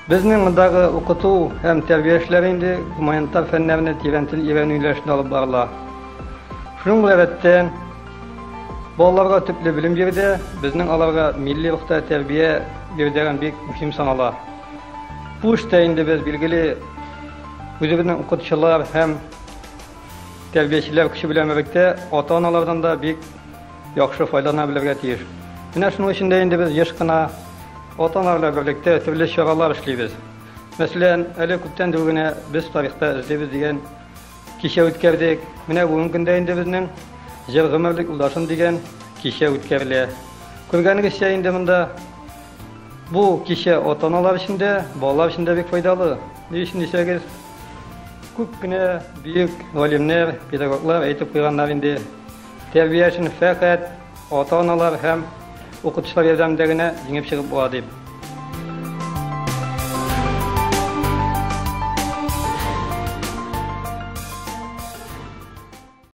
Безнең мондагы укыту һәм тәрбия эшләре инде гуманитар фәннәрне тирәнтен өйрәнү юнәлешендә алып барыла. Шуның белән рәттән, балаларга төпле белем бирүдә безнең аларга милли рухта тәрбия бирүдә бик мөһим санала. Бу эштә инде без, билгеле, үзебезнең укытучылар һәм тәрбиячеләр көче белән берлектә ата-аналардан да бик яхшы файдалана белергә тиеш. Менә шуның өчен дә инде без еш кына ата-аналар белән берлектә төрле чаралар эшлибез. Мәсәлән, әле күптән түгел генә без тарихта эзлибез дигән кичә үткәрдек. Менә бүгенге көндә инде безнең Җыр гомерлек юлдашым дигән кичә үткәрелә. Күргәнегезчә инде монда бу кичә ата-аналар өчен дә, балалар өчен дә бик файдалы. Ни өчен дисәгез, күп кенә бөек галимнәр, педагоглар әйтеп куйганнар инде, тәрбия өчен фәкать ата-аналар һәм укытучылар ярдәмендә генә җиңеп чыгып була дип.